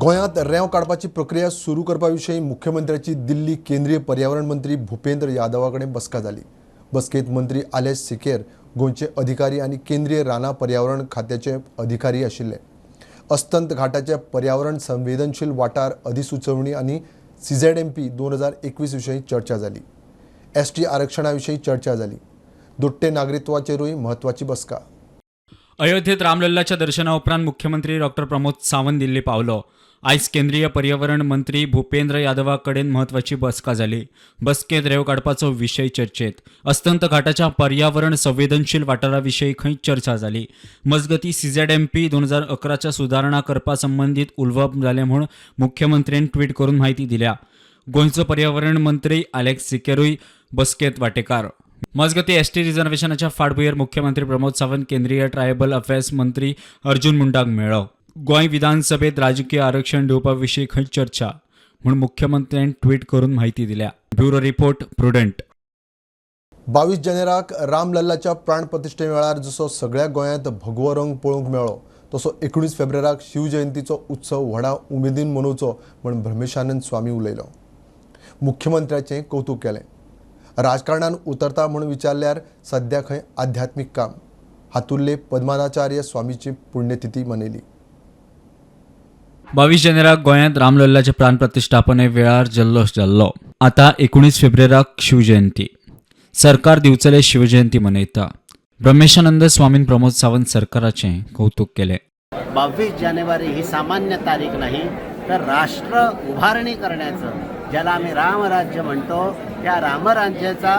गोंयांत रेंव काडपाची प्रक्रिया सुरू करपा विशीं मुख्यमंत्र्याची दिल्ली केंद्रीय पर्यावरण मंत्री भूपेंद्र यादवा कडेन बसका जाली. बसकेंत मंत्री आलेस सिकेर, गोंयचे अधिकारी आनी केंद्रीय रानां पर्यावरण खात्याचे अधिकारी आशिल्ले. अस्तंत घाटाचे पर्यावरण संवेदनशील वाठार अधिसुचोवणी आनी CZMP 2021 विशीं चर्चा जाली. ST आरक्षणा विशीं चर्चा जाली. दोट्टे नागरिकत्वाचेरूय म्हत्वाची बसका. अयोध्येत रामलल्लाच्या दर्शना उपरांत मुख्यमंत्री डॉक्टर प्रमोद सावंत दिल्ली पावलो. आयज केंद्रीय पर्यावरण मंत्री भूपेंद्र यादवा कडेन म्हत्वाची बसका जाली. बसकेंत रेंव काडपाचो विशय चर्चेत. अस्तंत घाटाच्या पर्यावरण संवेदनशील वाठारा विशीं खंय चर्चा जाली. मजगतीं CZMP 2011च्या सुदारणा करपा संबंदीत उलोवप जालें म्हूण मुख्यमंत्र्यान ट्वीट करून म्हायती दिल्या. गोंयचो पर्यावरण मंत्री आलेक्स सिकेरूय बसकेंत वांटेकार. मजगतीं एसटी रिझर्वेशनाच्या फाटभुंयेर मुख्यमंत्री प्रमोद सावंत केंद्रीय ट्रायबल अफेर्स मंत्री अर्जुन मुंडाक मेळ्ळो. गोंय विधानसभेत राजकीय आरक्षण दिवपा विशीं खंय चर्चा म्हूण मुख्यमंत्र्यान ट्वीट करून म्हायती दिल्या. Bureau report, Prudent. 22 जानेराक रामलल्लाच्या प्राणप्रतिश्ठे वेळार जसो सगळ्या गोंयांत भगवो रंग पळोवंक मेळ्ळो तसो 19 फेब्रुवाराक शिवजयंतीचो उत्सव व्हडा उमेदीन मनोवचो म्हूण ब्रह्मेशानंद स्वामी उलयलो. मुख्यमंत्र्याचें कौतूक केलें. राजकारणान उतरता म्हूण विचारल्यार सद्या खंय आध्यात्मीक काम. हातुल्ले पद्मनाचार्य स्वामीची पुण्यतिथी मनयली. 22 जानेराक गोंयांत रामलल्लाचे प्राणप्रतिश्ठापने वेळार जल्लोश जाल्लो. आतां 19 फेब्रुवाराक शिवजयंती. सरकार दिवचले शिवजयंती मनयता. ब्रह्मेशानंद स्वामीन प्रमोद सावंत सरकाराचें कौतूक केलें. 22 जानेवारी ही सामान्य तारीख नाही, तर राष्ट्र उभारणी करण्याचं, ज्याला आम्ही रामराज्य म्हणतो, त्या रामराज्याचा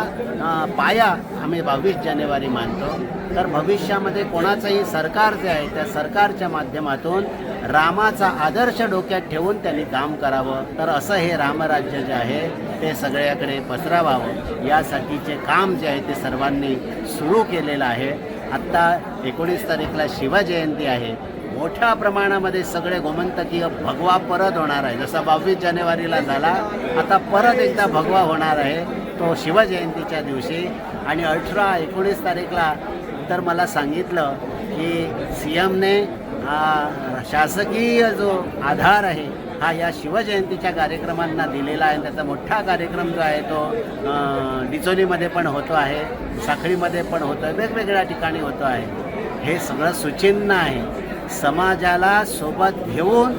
पाया आम्ही 22 जानेवारी मानतो. तर भविष्यामध्ये कोणाचंही सरकार जे आहे, त्या सरकारच्या माध्यमातून रामाचा आदर्श डोक्यात ठेवून त्यांनी काम करावं. तर असं हे रामराज्य जे आहे ते सगळ्याकडे पसरवावं, यासाठीचे काम जे आहे ते सर्वांनी सुरू केलेलं आहे. आत्ता 19 तारीखला शिवजयंती आहे. मोठ्या प्रमाणामध्ये सगळे गोमंतकीय भगवा परत होणार आहे. जसा 22 जानेवारीला झाला, आता परत एकदा भगवा होणार आहे तो शिवजयंतीच्या दिवशी. आणि 18 19 तारीखला तर मला सांगितलं की CMने शासकीय जो आधार आहे हा या शिवजयंतीच्या कार्यक्रमांना दिलेला आहे. त्याचा मोठा कार्यक्रम जो आहे तो डिचोलीमध्ये पण होतो आहे, साखळीमध्ये पण होतो आहे, वेगवेगळ्या ठिकाणी होतो आहे. हे सगळं सुचिन्ह आहे. समाजाला सोबत घेऊन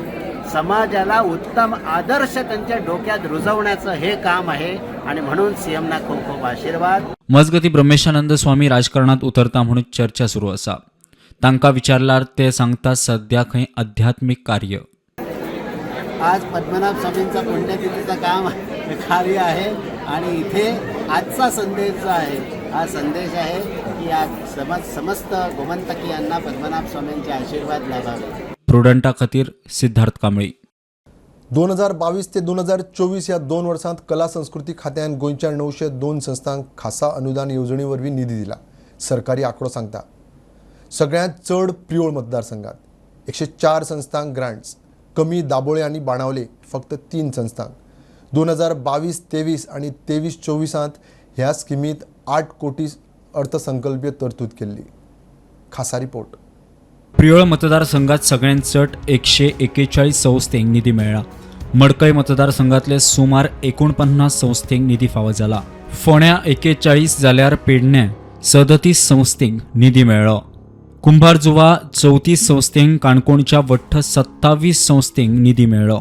समाजाला उत्तम आदर्श त्यांच्या डोक्यात रुजवण्याचं हे काम आहे आणि म्हणून CMना खूप खूप आशीर्वाद. मजगती ब्रह्मेशानंद स्वामी राजकारणात उतरता म्हणून चर्चा सुरू आसा. तांकां विचारल्यार ते सांगता सध्या खंय आध्यात्मीक कार्य. आज पद्मनाभ स्वामींचा पुण्यतिथीचं काम कार्य आहे आणि इथे आजचा संदेश जो आहे, हा संदेश आहे की आज समस्त गोमंतकीयांना पद्मनाभ स्वामींचे आशीर्वाद लाभावे. प्रुडंटा खातीर सिद्धार्थ कांबळी. 2022 ते 2024 ह्या 2 वर्सांत कला संस्कृती खात्यान गोंयच्या 902 संस्थांक खासा अनुदान येवजणे वरवीं निधी दिला. सरकारी आंकडो सांगता सगळ्यांत चड प्रियोळ मतदारसंघात 104 संस्थांक ग्रांट्स, कमी दाबोळे आनी बाणावले फक्त 3 संस्थांक. 2022-23 आनी 23-24 ह्या स्किमींत 8 कोटी अर्थसंकल्पीय तरतूद केल्ली. खासा रिपोर्ट. प्रियोळ मतदारसंघात सगळ्यांत चड 141 संस्थेंक निधी मेळ्ळा. मडकय मतदारसंघातले सुमार 49 संस्थेंक निधी फावो जाला. फोंड्या 41 जाल्यार पेडण्यां 37 संस्थेंक निधी मेळ्ळो. कुंभारजुवा 34 संस्थेंक, काणकोणच्या वट्ट 27 संस्थेंक निधी मेळ्ळो.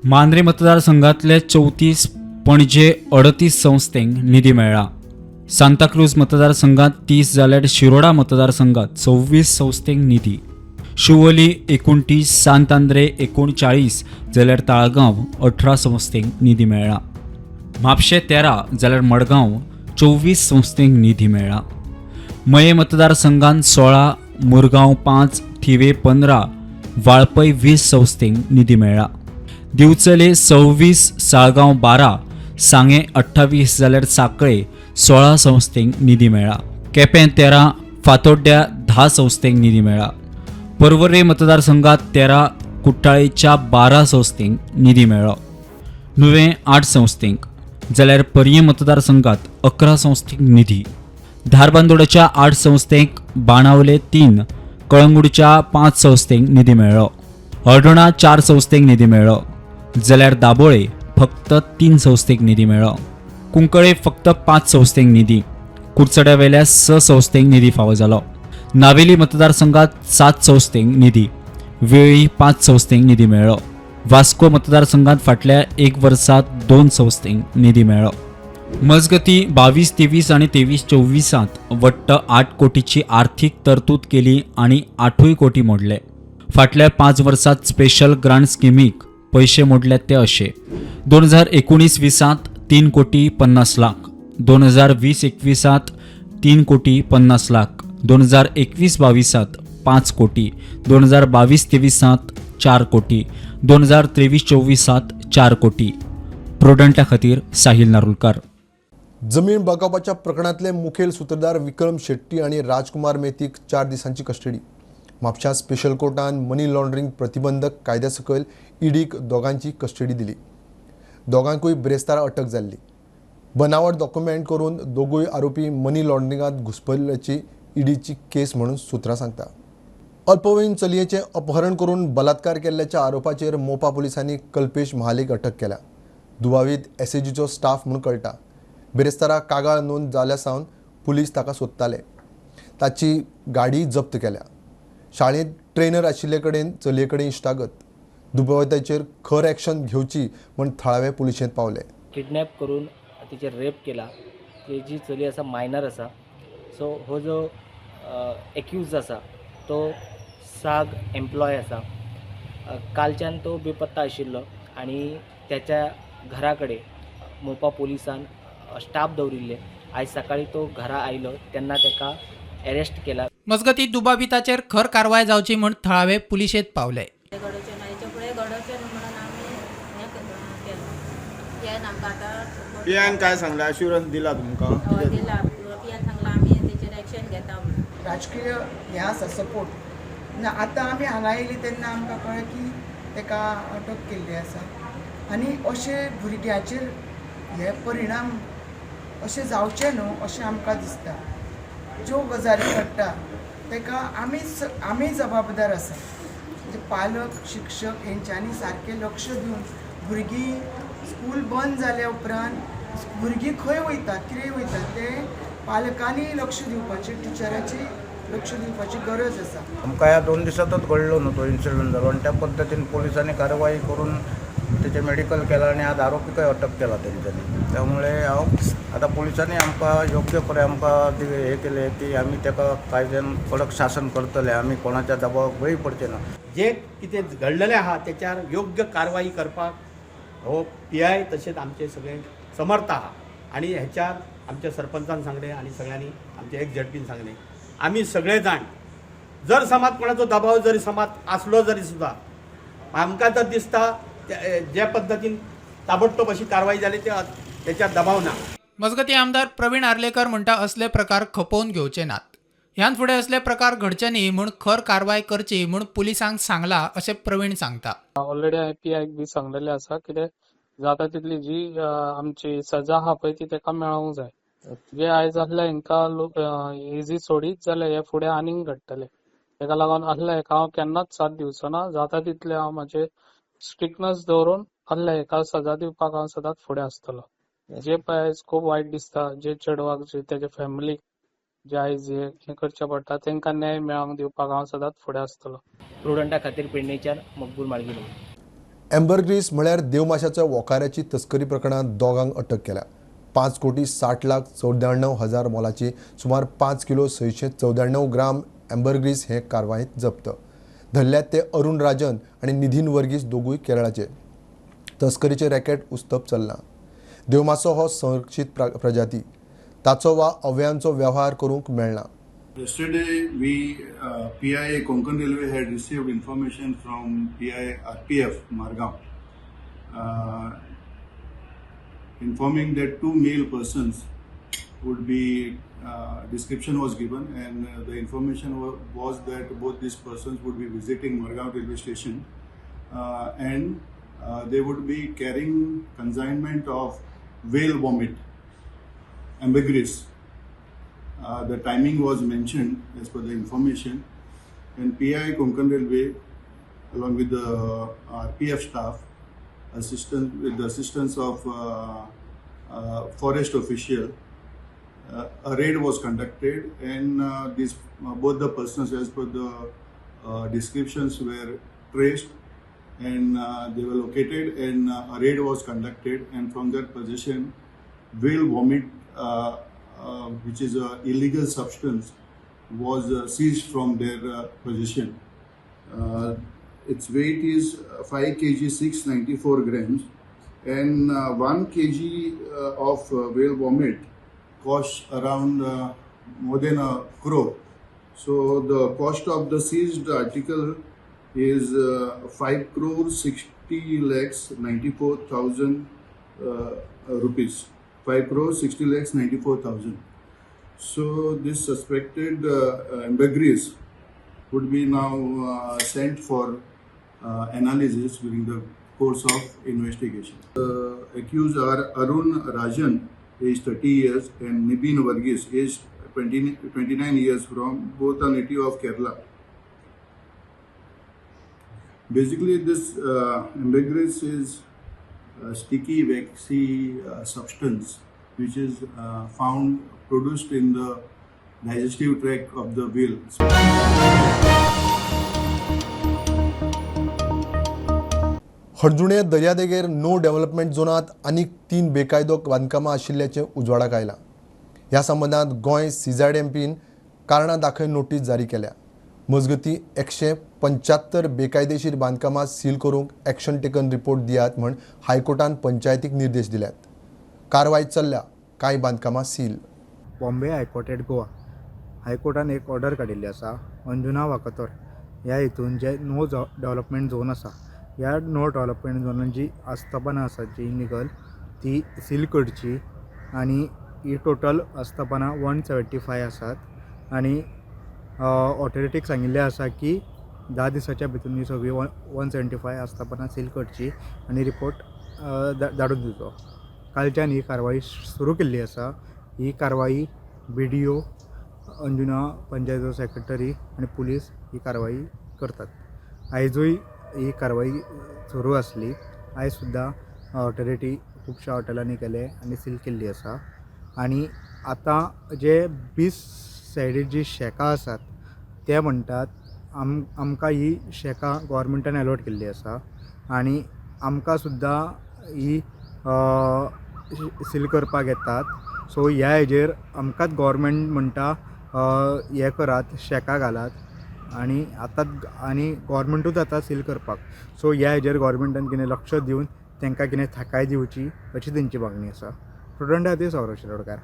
मांद्रे मतदारसंघातले 34, पणजे 38 संस्थेंक निधी मेळ्ळा. सांताक्रूज मतदारसंघात 30 जाल्यार शिरोडा मतदारसंघात 26 संस्थेंक निधी. शिवोली 29, सांत आंद्रे 39 जाल्यार ताळगांव 18 संस्थेंक निधी मेळ्ळा. म्हापशें 13 जाल्यार मडगांव 24 संस्थेंक निधी मेळ्ळा. मये मतदारसंघात 16, मुरगांव 5, थिवे 15, वाळपय 20 संस्थेंक निधी मेळ्ळा. दिवचले 26, साळगांव 12, सांगें 28 जाल्यार साखळे 16 संस्थेंक निधी मेळ्ळा. केपें 13, फातोड्ड्या 10 संस्थेंक निधी मेळ्ळा. पर्वरे मतदारसंघात 13, कुट्टाळेच्या 12 संस्थेंक निधी मेळ्ळो. नुवें 8 संस्थेंक जाल्यार पर्यें मतदारसंघात 11 संस्थेंक निधी. धारबांदोड्याच्या 8 संस्थेंक, बाणावले 3, कळंगूटच्या 5 संस्थेंक निधी मेळ्ळो. हळदोणा 4 संस्थेक निधी मेळ्ळो, जाल्यार दाबोळे फक्त 3 संस्थेक निधी मेळ्ळो. कुंकळे फक्त 5 संस्थेक निधी, कुडचड्यावेल्या 6 संस्थेक निधी फावो जालो. नावेली मतदारसंघात 7 संस्थेक निधी, वेळी 5 संस्थेक निधी मेळ्ळो. वास्को मतदारसंघात फाटल्या 1 वर्सात 2 संस्थेक निधी मेळ्ळो. मजगती 22-23 आणि 23-24 वट्ट 8 कोटीची आर्थिक तरतूद केली आणि 8 कोटी मोडले. फाटल्या 5 वर्सात स्पेशल ग्रांट स्किमीक पैसे मोडल्यात ते अशे: 2019-20 3 कोटी 50 लाख, 2020-21 3 कोटी 50 लाख, 2021-22 5 कोटी, 2022-23 4 कोटी, 2023-24 4 कोटी. प्रुडंटा खातीर साहिल नारुलकर. जमीन बळकावपाच्या प्रकरणांतले मुखेल सूत्रधार विक्रम शेट्टी आनी राजकुमार मेथीक 4 दिसांची कस्टडी. म्हापशा स्पेशल कोर्टान मनी लॉन्ड्रिंग प्रतिबंधक कायद्या सकयल ईडीक दोगांची कस्टडी दिली. दोगांकूय ब्रेस्तारा अटक जाल्ली. बनावट डॉक्युमेंट करून दोगूय आरोपी मनी लॉन्ड्रिंगांत घुसपल्ल्याची ईडीची केस म्हणून सुत्रां सांगता. अल्पवयीन चलयेचें अपहरण करून बलात्कार केल्ल्याच्या आरोपाचेर मोपा पुलिसांनी कल्पेश महालेक अटक केल्या. दुबावीत एसएजीचो स्टाफ म्हूण कळटा. बिरेस्तारा कागाळ नोंद जाल्या सावन पुलीस ताका सोदताले. ताची गाडी जप्त केल्या. शाळेंत ट्रेनर आशिल्ले कडेन चलये कडेन इश्टागत. दुबाविताचेर खर एक्शन घेवची म्हूण थळावे पुलिशेंत पावले. किडनॅप करून तिचेर रेप केला. ती जी चली आसा मायनर आसा. सो हो जो एक्यूज आसा तो साग एम्प्लॉय आसा. कालच्यान तो बेपत्ता आशिल्लो आनी त्याच्या घरा कडेन मोपा पुलिसान स्टाफ दवरिल्ले. आयज सकाळी तो घरा आयलो तेन्ना ताका अरेस्ट केला. मजगती दुबाविताचेर खर कारवाय जावची म्हूण थळावे पुलिशेंत पावले. घडोवचें ना, हेच्या फुडें घडोवचें न्हू म्हणून आमी हें केलां. पी आयन आमकां आतां पी आयन काय सांगलें, अश्युरन्स दिला तुमकां? हय दिला. पी आयन सांगलां आमी तेचेर एक्शन घेता म्हणून. राजकीय हें आसा सपोर्ट ना. आतां आमी हांगा येयली तेन्ना आमकां कळ्ळें की ताका अटक केल्ली आसा आनी अशें भुरग्याचेर हे परिणाम अशें जावचें न्हू अशें आमकां दिसता. ज्यो गजाली घडटा ताका आमी जबाबदार आसा. म्हणजे पालक शिक्षक हेंच्यांनी सारकें लक्ष दिवन भुरगीं स्कूल बंद जाल्या उपरांत भुरगीं खंय वयतात, कितें वयतात तें पालकांनी लक्ष दिवपाचें, टिचराची लक्ष दिवपाची गरज आसा. आमकां ह्या 2 दिसांतच घडलो न्हू तो इन्सिडंट जालो आनी त्या पद्दतीन पोलिसांनी कारवाई करून तेचें मेडिकल केलां आनी आज आरोपीकय अटक केला तेंच्यांनी. त्यामुळे हांव आतां पोलिसांनी आमकां योग्य परे आमकां हें केलें की आमी ताका कायद्यान कडक शासन करतले, आमी कोणाच्या दबावाक बळी पडचे ना. जे कितें घडलेलें आहा तेच्यार योग्य कारवाई करपाक हो पी I तशेंच आमचे सगळे समर्थ आहा. आनी हेच्यार आमच्या सरपंचान सांगलें आनी सगळ्यांनी आमच्या एक झेडपीन सांगलें, आमी सगळे जाण जर समाज कोणाचो दबाव जरी समाज आसलो जरी सुद्दां आमकां तर दिसता जे पद्दतीन ताबडतोब अशी कारवाई जाली ते तेच्यार दबाव ना. मजगती आमदार प्रवीण आर्लेकर म्हणटा असले प्रकार खपोवन घेवचे नात. ह्यान फुडें असले प्रकार घडचे न्ही म्हूण खर कारवाय करची म्हूण पुलिसांक सांगला अशें प्रवीण सांगता. ऑलरेडी हांवें पी आयक बी सांगलेलें आसा कितें जाता तितली जी आमची सजा आहा पळय ती ताका मेळोंक जाय. जे आयज आहल्या हेंकां लोक इजी सोडीत जाल्यार हे फुडें आनीक घडटले. ताका लागून आहल्या हेका हांव केन्नाच साथ दिवचो ना. जाता तितले हांव म्हाजे स्ट्रिक्टनस दवरून आहल्या हेका सजा दिवपाक हांव सदांच फुडें आसतलो. जे पळय आयज खूब वायट दिसता, जे चेडवाक जे तेजे फॅमिलीक जे आयज हें करचें पडटा तांकां न्याय मेळोंक दिवपाक हांव सदांच फुडें आसतलो. प्रुडंटा खातीर पेडणेच्यान मकबूल माळगिलो. एम्बरग्रीस म्हळ्यार देवमाशाच्या वोकाऱ्याची तस्करी प्रकरणांत दोगांक अटक केल्या. 5,60,94,000 मोलाची सुमार 5 किलो 694 ग्राम एम्बरग्रीस हे कारवायेंत जप्त. धरल्यात ते अरुण राजन आनी निधीन वर्गीस, दोगूय केरळाचे. तस्करीचें रॅकेट उस्तप चल्लां. देवमासो हो संरक्षीत प्रजाती, ताचो वा अवयांचो वेव्हार करूंक मेळना. Yesterday, we PIA Konkan Railway had received information from PI RPF Margao, informing that 2 male persons would be description was given, and the information was that both these persons would be visiting Margao railway station, and they would be carrying consignment of whale vomit, ambergris. The timing was mentioned as per the information, and PI Konkan Railway along with the RPF staff, with the assistance of forest official, a raid was conducted, and these both the persons, as per the descriptions, were traced and they were located, and a raid was conducted, and from their possession, whale vomit, which is an illegal substance, was seized from their possession. Its weight is 5 kg 694 grams, and 1 kg of whale vomit costs around more than a crore. So the cost of the seized article is 5 crore 60 lakhs 94,000 rupees. 5 crore 60 lakhs 94,000. So this suspected ambergris would be now sent for analysis during the course of investigation. The accused are Arun Rajan, age 30 years, and Nibin Varghese, age 29 years, from both are native of Kerala. Basically, this ambergris is a sticky, waxy substance which is found produced in the digestive tract of the whale. हणजुणे दर्यादेगेर no development झोनांत आनीक 3 बेकायदो बांदकामां आशिल्ल्याचें उजवाडाक आयलां. ह्या संबंदांत गोंय सीझारएमपीन कारणां दाखय नोटीस जारी केल्या. मजगतीं 175 बेकायदेशीर बांदकामां सील करूंक एक्शन टेकन रिपोर्ट दियात म्हण हायकोर्टान पंचायतीक निर्देश दिल्यात. कारवाय चल्ल्या, कांय बांदकामां seal. Bombay high court at Goa हायकोर्टान एक ऑर्डर काडिल्ली आसा अंजुना वाकतोर ह्या हितून जे नो डेव्हलपमेंट झोन आसा ह्या नो डेव्हलपमेंट झोनान जी आस्थापनां आसा जी इलिगल ती सील करची आनी ही टोटल आस्थापनां 175 आसात आनी ऑथॉरिटीक सांगिल्लें आसा की 10 दिसाच्या भितून ही सगळी 175 आस्थापनां सील करची आनी रिपोर्ट धाडून दिवचो. कालच्यान ही कारवाई सुरू केल्ली आसा. ही कारवाई BDO Anjuna पंचायतीचो सेक्रेटरी आनी पुलीस ही कारवाई करतात. आयजूय ही कारवाई सुरू आसली. आयज सुद्दां ऑथॉरिटी खुबश्या हॉटेलांनी गेले आनी सील केल्ली आसा. आनी आतां जे 20 सायडीर जी शॅकां आसात ते म्हणटात आमकां ही शॅकां गोवोरमेंटान एलॉट केल्ली आसा आनी आमकां सुद्दां ही सील करपाक येतात. सो ह्या हेजेर आमकांच गोवोरमेंट म्हणटा हें करात, शॅकां घालात आनी आतां आनी गोवोरमेंटूच आतां सील करपाक. सो ह्या हेजेर गोवोरमेंटान कितें लक्ष दिवन तांकां कितें थाकाय दिवची अशी तेंची मागणी आसा. प्रुडंटा खातीर सौरभ शिरोडकार.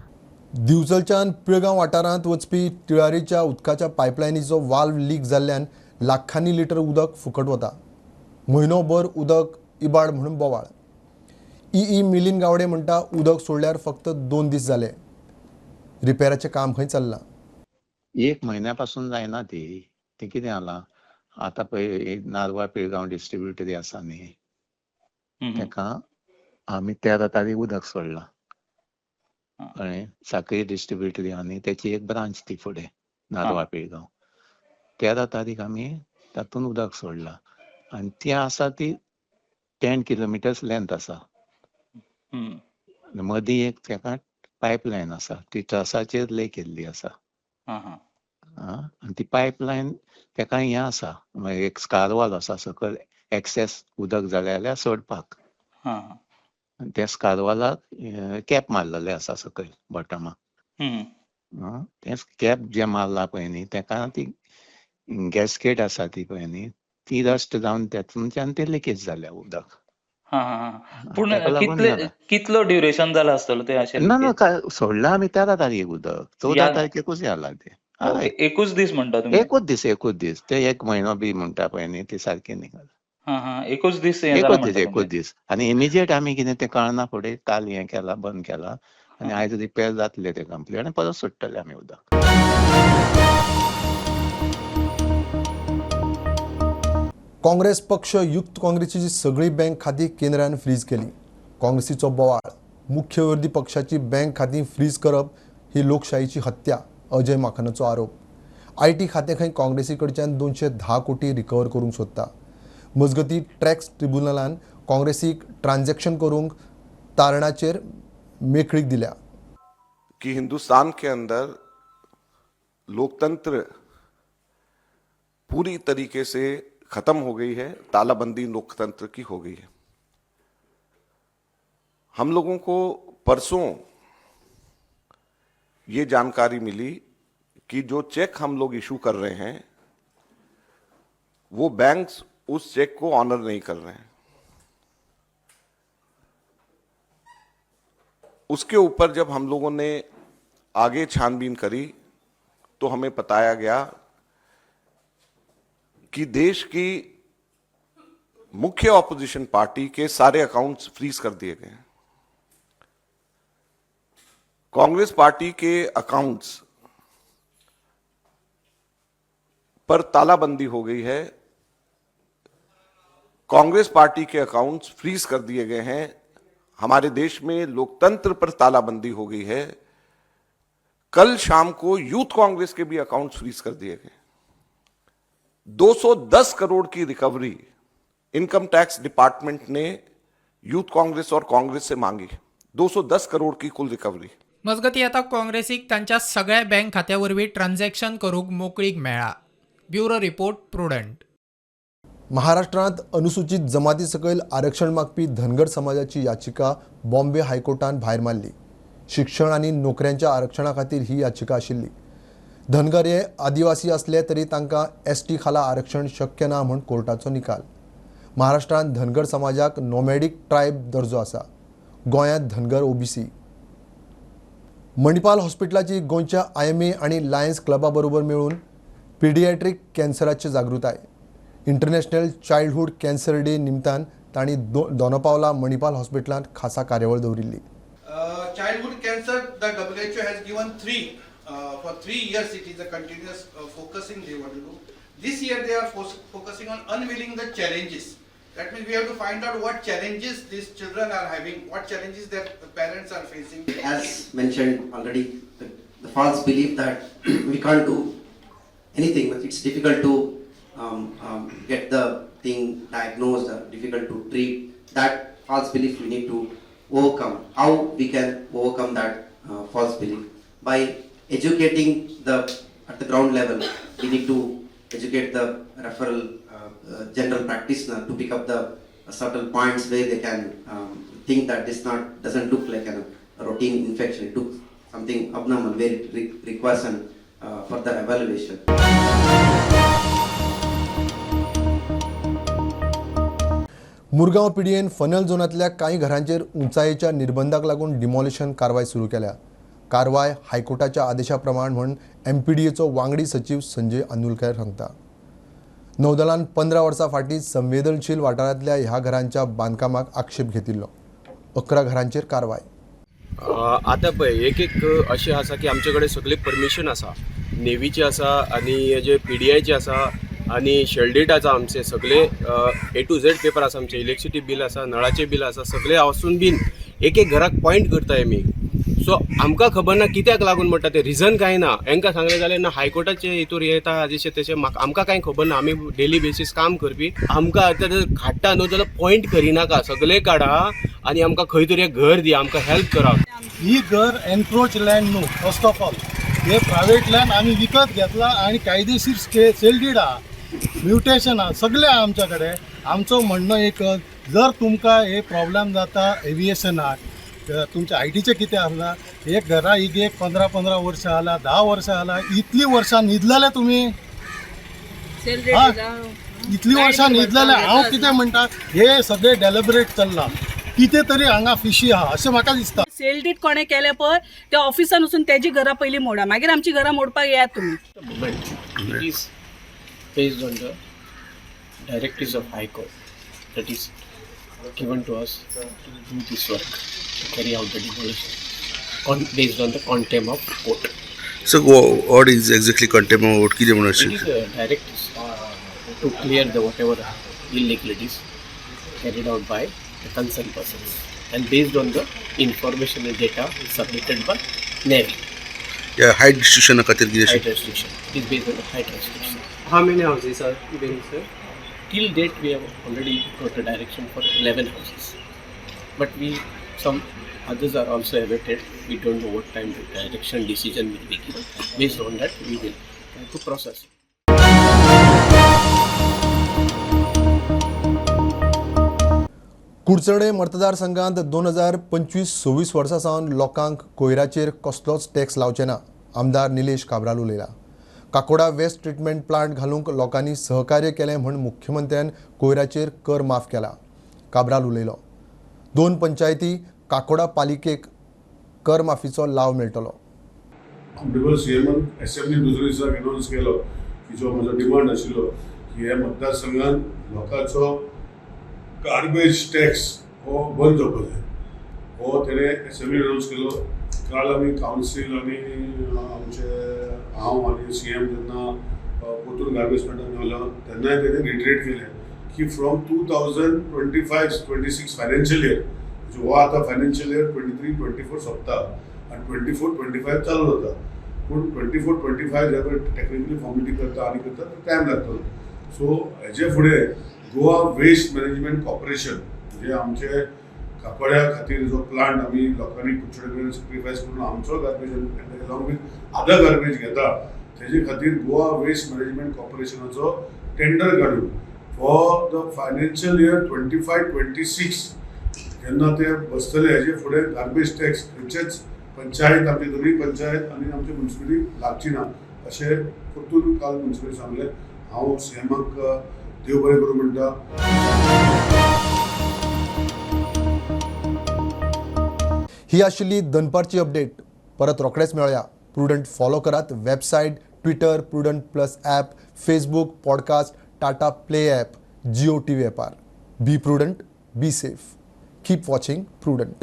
दिवचलच्यान पिळगांव वाठारांत वचपी तिळारीच्या उदकाच्या पायपलायनीचो वाल्व लीक जाल्ल्यान लाखांनी लिटर उदक फुकट वता. म्हयनोभर उदक इबाड म्हणून बोवाळ. ई मिलिंद गावडे म्हणटा उदक सोडल्यार फक्त 2 दीस जाले, रिपेराचें काम खंय चल्लां. एक म्हयन्या पासून जायना ती. ती कितें जालां आतां पळय नारवा पिळगांव डिस्ट्रिब्युटरी आसा न्ही, ताका आमी 13 तारीख उदक सोडलां. कळ्ळें? साखळी डिस्ट्रिब्युटरी आनी त्याची एक ब्रांच ती फुडें नारवा पिळगांव. 13 तारीख आमी तातूंत उदक सोडलां आनी ती आसा ती 10 किलोमिटर्स लेंथ आसा. मदीं एक ताका पायपलायन आसा ती ट्रसाचेर ले केल्ली आसा. आनी ती पायपलायन ताका हें आसा एक स्कारवाल आसा सकयल एक्सेस उदक जालें जाल्यार सोडपाक. आनी त्या स्कारवालाक कॅप मारलेलें आसा सकयल बॉटमाक. तें कॅप जें मारलां पळय न्ही ताका ती गॅस्केट आसा ती पळय न्ही ती रस्ट जावन तेतूनच्यान ते लिकेज जाल्या उदक. पूण कितलो ड्युरेशन जाला आसतलो ते अशें? ना ना, सोडलां आमी 13 तारखेक उदक, 14 तारखेकूच जाला तें. एकूच दीस म्हणटा तुमी? एकूच दीस, एकूच दीस. ते एक म्हयनो बी म्हणटा पळय न्ही ते सारकें न्ही. एकूच दीस, एकूच दीस, एकूच दीस. आनी इमिजिएट आमी कितें तें कळना फुडें काल हें केलां, बंद केलां आनी आयज रिपेर जातलें तें कंप्लीट आनी परत सोडटले आमी उदक. काँग्रेस पक्ष युक्त काँग्रेसीची सगळी बँक खातीं केंद्रान फ्रीज केली. काँग्रेसीचो बोवाळ. मुख्य विरोधी पक्षाची बँक खातीं फ्रीज करप ही लोकशाहीची हत्या, अजय माखनाचो आरोप. IT खातें खंय काँग्रेसी कडच्यान 210 कोटी रिकवर करूंक सोदता. मजगतीं टॅक्स ट्रिब्युनलान काँग्रेसीक ट्रान्झॅक्शन करूंक तारणाचेर मेकळीक दिल्या. कि हिंदुस्तान के अंदर लोकतंत्र पूरी तरीके से खत्म हो गई है, तालाबंदी लोकतंत्र की हो गई है. हम लोगों को परसों ये जानकारी मिली कि जो चेक हम लोग इशू कर रहे हैं वो बैंक्स उस चेक को ऑनर नहीं कर रहे हैं. उसके ऊपर जब हम लोगों ने आगे छानबीन करी तो हमें बताया गया कि देश की मुख्य ऑपोजिशन पार्टी के सारे अकाउंट्स फ्रीज कर दिए गए हैं. कांग्रेस पार्टी के अकाउंट्स पर तालाबंदी हो गई है. कांग्रेस पार्टी के अकाउंट्स फ्रीज कर दिए गए हैं. हमारे देश में लोकतंत्र पर तालाबंदी हो गई है. कल शाम को यूथ कांग्रेस के भी अकाउंट्स फ्रीज कर दिए गए. 210 करोड़ की रिकवरी इनकम टैक्स डिपार्टमेंट ने यूथ कांग्रेस और कांग्रेस से मांगी. 210 करोड़ की कुल रिकवरी. मजगतीं आतां काँग्रेसीक तांच्या सगळ्या बँक खात्या वरवीं ट्रान्झॅक्शन करूंक मोकळीक मेळ्ळा. Bureau report, Prudent. महाराष्ट्रांत अनुसूचित जमाती सकयल आरक्षण मागपी धनगर समाजाची याचिका बॉम्बे हायकोर्टान भायर मारली. शिक्षण आनी नोकऱ्यांच्या आरक्षणा खातीर ही याचिका आशिल्ली. धनगर हे आदिवासी असले तरी तांकां एसटी खाला आरक्षण शक्य ना म्हूण कोर्टाचो निकाल. महाराष्ट्रांत धनगर समाजाक नोमॅडीक ट्रायब दर्जो आसा. गोंयांत धनगर ओबीसी. मणिपाल हॉस्पिटलाची गोंयच्या आयएमए आनी लायन्स क्लबा बरोबर मेळून पिडियाट्रीक कॅन्सराची जागृताय. इंटरनॅशनल चायल्डहूड कॅन्सर डे निमतान तांणी दोनपावला मणिपाल हॉस्पिटलांत खासा कार्यावळ दवरिल्ली. Childhood cancer, the WHO has given three for 3 years. It is a continuous focusing they want to do. This year they are focusing on unveiling the challenges. That means we have to find out what challenges these children are having, what challenges their parents are facing. As mentioned already, the false belief that we can't do anything, but it's difficult to get the thing diagnosed, difficult to treat. That false belief we need to overcome. How we can overcome that false belief? By educating at the ground level. We need to educate the referral general practitioner to pick up the subtle points where they can think that this doesn't look like a routine infection. It looks something abnormal where it requires an further evaluation. Murgaon पिडयेन funnel झोनांतल्या कांय घरांचेर उंचायेच्या निर्बंधाक लागून demolition कारवाय सुरू केल्या. कारवाय हायकोर्टाच्या आदेशा प्रमाण म्हूण एमपीडीएचो वांगडी सचीव संजय आंदुलकर सांगता. नौदलान 15 वर्सां फाटीं संवेदनशील वाठारांतल्या ह्या घरांच्या बांदकामाक आक्षेप घेतिल्लो. 11 घरांचेर कारवाय. आतां पळय एक एक अशें आसा की आमचे कडेन सगळें परमिशन आसा, नेवीचे आसा आनी जे पीडीआयचे आसा आनी शेल्डेट आसा, आमचे सगळे ए टू झेड पेपर आसा, आमचे इलेक्ट्रिसिटी बील आसा, नळाचे बील आसा, सगळे आसून बीन एक एक घराक पॉयंट करताय आमी. सो आमकां खबर ना कित्याक लागून म्हणटा ते रिजन कांय ना. हेंकां सांगलें जाल्यार ना हायकोर्टाचे हितूर येता जशें तशें आमकां कांय खबर ना. आमी डेली बेसीस काम करपी, आमकां आतां काडटा न्हू जाल्यार पॉयंट करिनाका, सगळे काडा आनी आमकां खंय तरी एक घर दी, आमकां हेल्प करा. ही घर एनक्रोच लँड न्हू, फर्स्ट ऑफ ऑल हे प्रायवेट लँड आमी विकत घेतला आनी कायदेशीर सेल did आहा, म्युटेशन आहा, सगळें आहा आमच्या कडेन. आमचो म्हणणो एक, जर तुमकां हे प्रॉब्लेम जाता एविएशनाक, तुमच्या आयटीचें कितें आसला, एक घरा एक एक 15-15 वर्सां जाला, 10 वर्सां जाला, इतलीं वर्सां न्हिदलेले तुमी, इतलीं वर्सां न्हिदलेले. हांव कितें म्हणटा, हे सगळें डेलिबरेट चल्लां, कितें तरी हांगा फिशी आहा अशें म्हाका दिसता. सेल did कोणें केलें पळय त्या ऑफिसान वचून तेजी घरां पयलीं मोडा, मागीर आमची घरां मोडपाक येयात तुमी. Based on the directives of High Court that is given to us to do this work, to carry out the demolition based on the contempt of court. So what is exactly contempt of court? It is a directives to clear the whatever illegalities carried out by the concerned persons and based on the information and data submitted by Navy. Yeah, height restriction. Height restriction. It is based on the height restriction. How many houses are being, sir? Till date we have already got a direction for 11 houses, but we some others are also awaited. We don't know what time the direction decision will be given. Based on that we will try to process. Curchorem मतदारसंघांत 2025-26 वर्सां सावन लोकांक कोयराचेर कसलोच tax लावचे ना, आमदार निलेश काब्राल उलयला. Kakoda waste treatment plant घालूंक लोकांनी सहकार्य केलें म्हूण मुख्यमंत्र्यान कोयराचेर कर माफ केला, काब्राल उलयलो. 2 पंचायती काकोडा पालिकेक कर माफीचो लाव मेळटलो. ऑनरेबल सीएमान एसेंब्ली दुसऱ्या दिसाक अनावन्स केलो की जो म्हजो डिमांड आशिल्लो की ह्या मतदारसंघात लोकांचो गार्बेज टॅक्स हो बंद जावपाक जाय, हो तेणें एसेंब्ली अनावन्स केलो. काल आमी कावन्सील आनी आमचे हांव आनी सीएम जेन्ना परतून गार्बेज प्लांटान मेवलो तेन्नाय तेणें रिट्रेट केलें की फ्रॉम 2025-26 फायनान्शियल इयर, म्हणजे हो आतां फायनान्शियल इयर 23-24 सोंपता आनी 24-25 चालू जाता, पूण 24-25 जे पळय टॅक्निकली फॉर्मेलिटी करता आनी करता तो टायम लागतलो. सो हेजे फुडें गोवा वेस्ट मॅनेजमेंट कॉर्पोरेशन म्हणजे आमचे काकोड्या खातीर जो प्लांट आमी लोकांनी कुडचडे कडेन सॅक्रिफायस करून आमचो garbage along with other garbage घेता, तेजे खातीर गोवा वेस्ट मॅनेजमेंट कॉर्पोरेशनाचो टेंडर काडून फॉर the financial year 25-26 जेन्ना ते बसतले हेजे फुडें गार्बेज टॅक्स खंयचेच पंचायत, आमची दोनूय पंचायत आनी आमची म्युनिसिपालिटी लागची ना अशें परतून काल म्युनिसिपालिटी सांगलें. हांव सीएमाक देव बरें करूं म्हणटा. ही आशिल्ली दनपारची अपडेट. परत रोखडेच मेळया. प्रुडंट फॉलो करात website, Twitter, Prudent plus app, Facebook, podcast, Tata Play app, Jio TV ॲपार. Be prudent, be safe, keep watching Prudent.